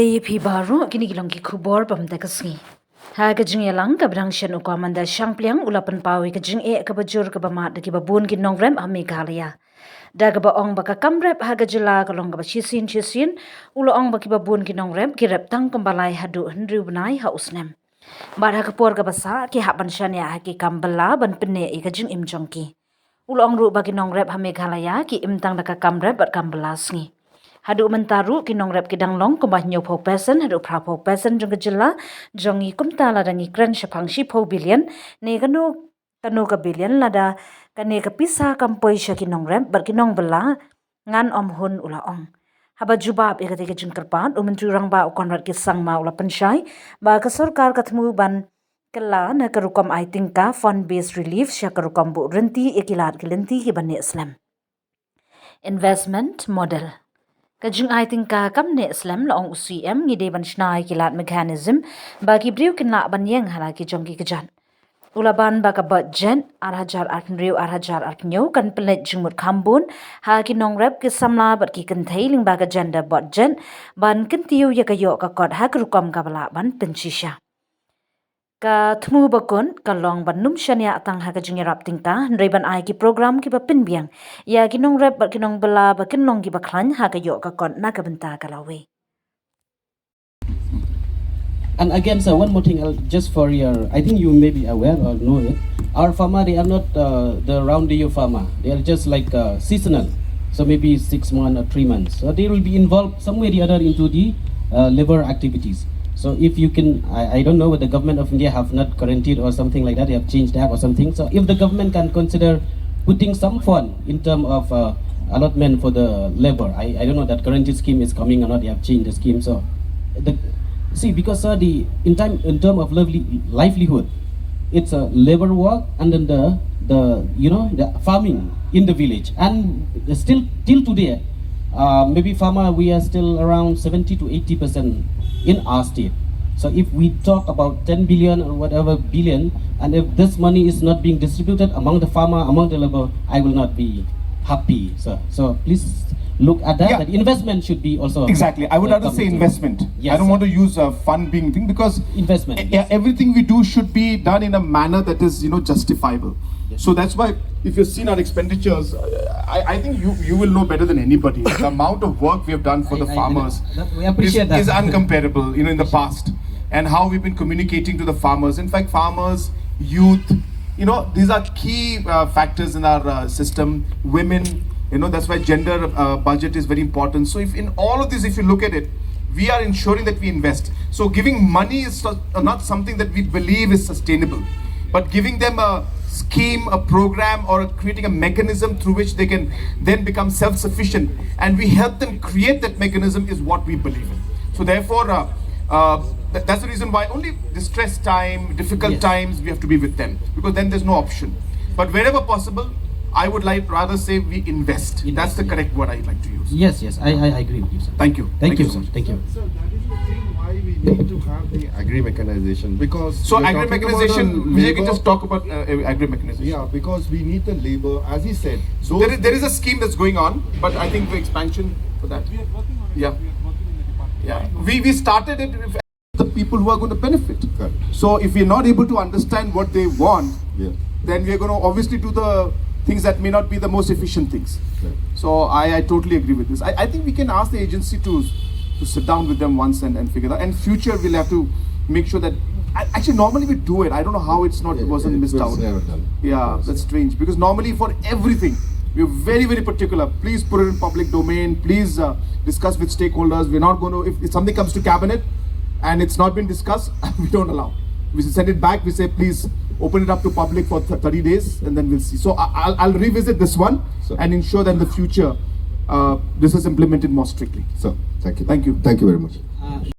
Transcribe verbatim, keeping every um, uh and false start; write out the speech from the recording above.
Te phi baroh, kine ki long ki khubor ba mynta ka sngi. Ha ka jingïalang kaba dang shen, u Commander Shangpliang u la pynpaw ïa ka jingeh kaba jur kaba mad da kiba bun ki nongrep ha Meghalaya. Da kaba ong ba ka kam rep ha ka jylla ka long kaba shisien shisien, u la ong ba kiba bun ki nongrep ki rep tang kumba lai haduh hynriew bnai ha u snem. Bad ha ka por kaba sah ki hap ban shaniah ha ki kam bylla ban pynneh ïa ka jingim jong ki. U la ong ruh ba ki nongrep ha Meghalaya ki im tang da ka kam rep bad kam bylla sngi. Haduh mynta ruh ki nongrep ki dang long kumba hynñiewphew percent haduh phraphew percent jong ka jylla jong ngi, kumta lada ngi kren shaphang shiphew billion ne kano kano ka billion, lada kane ka pisa kam poi sha ki nongrep bad ki nongbylla, ngan ym hun, u la ong. Haba jubab ïa katei ka jingkyrpad, u Myntri Rangbah u Conrad K Sangma u la pynshai ba ka sorkar ka thmu ban kylla na ka rukom ai tyngka fund based relief sha ka rukom buh ryntih ïa ki lad ki lynti kiba neh slem. Investment model. Ka jingai tyngka kam neh slem, la ong u C M, ngi dei ban shna ïa ki lad mechanism ba ki briew kin lah ban ïeng ha la ki jong ki kjat. U la ban ba ka budget ar hajar arphew hynriew ar hajar arphew hynñiew kan pynleit jingmut kham bun ha ki nongrep, ki samla bad ki kynthei lyngba ka gender budget ban kyntiew ïa ka ïoh ka kot ha ka rukom kaba lah ban pynshisha. Ka thmu bakut ka long ban ym shaniah tang ha ka jingïarap tyngka, hynrei ban ai ki program kiba pynbiang ïa ki nongrep bad ki nongbylla ba kin long kiba khlaiñ ha ka ïoh ka kot na ka bynta ka lawei. And again, sir, one more thing, I'll, just for your, I think you may be aware or know it. Our farmer, they are not uh, the round the year farmer. They are just like uh, seasonal. So maybe six months or three months. So they will be involved some way or the other into the uh, labor activities. So if you can, I, I don't know whether the government of India have not guaranteed or something like that, they have changed that or something. So if the government can consider putting some fund in term of uh, allotment for the labor, I, I don't know that guarantee scheme is coming or not, they have changed the scheme. So the, see, because uh, the in time in term of lively, livelihood, it's a labor work and then the the you know the farming in the village, and still till today uh, maybe farmer, we are still around seventy to eighty percent in our state. So if we talk about ten billion or whatever billion, and if this money is not being distributed among the farmer, among the labor, I will not be happy, sir. So please look at that. Yeah. That investment should be also exactly. I would uh, like to say investment. Yes, I don't sir. want to use a fund being thing because investment. E- yes. Everything we do should be done in a manner that is you know justifiable. Yes. So that's why if you've seen our expenditures, uh, I, I think you you will know better than anybody the amount of work we have done for I, the I, farmers I, that, we appreciate is, that. is uncomparable. You know, in the past, and how we've been communicating to the farmers. In fact, farmers, youth, you know, these are key uh, factors in our uh, system. Women, you know, that's why gender uh, budget is very important. So, if in all of this, if you look at it, we are ensuring that we invest. So, giving money is so- not something that we believe is sustainable, but giving them a scheme, a program, or creating a mechanism through which they can then become self-sufficient, and we help them create that mechanism is what we believe in. So therefore, uh, uh, th- that's the reason why only distressed time, difficult Yes. times, we have to be with them, because then there's no option. But wherever possible, I would like rather say we invest. That's the Invest, yeah. correct word I'd like to use. Yes, yes, I, I agree with you, sir. Thank you. Thank Thank you, you so sir. much. Thank you. Sir, that is the thing why we need to have the agri mechanization, because So we are agri talking about mechanization, the Vijay can labor. just talk about uh, agri mechanization. Yeah, because we need the labor, as he said. So there is, there is a scheme that's going on, but I think the expansion for that. We are working on it. Yeah. We are working in the department. Yeah. We, we started it with the people who are going to benefit. Correct. So if we're not able to understand what they want, Yeah. then we're going to obviously do the things that may not be the most efficient things. Correct. So I, I totally agree with this. I, I think we can ask the agency to to sit down with them once and, and figure that. And future, we'll have to make sure that. I- Actually, normally we do it. I don't know how it's not It- wasn't it missed was out. never done. Yeah, Yes. that's strange, because normally for everything, we're very, very particular. Please put it in public domain. Please uh, discuss with stakeholders. We're not going to, if, if something comes to cabinet and it's not been discussed, we don't allow. We send it back. We say, please open it up to public for th- thirty days, and then we'll see. So I- I'll, I'll revisit this one So- and ensure that in the future, uh, this is implemented more strictly. So, thank you. Thank you. Thank you very much.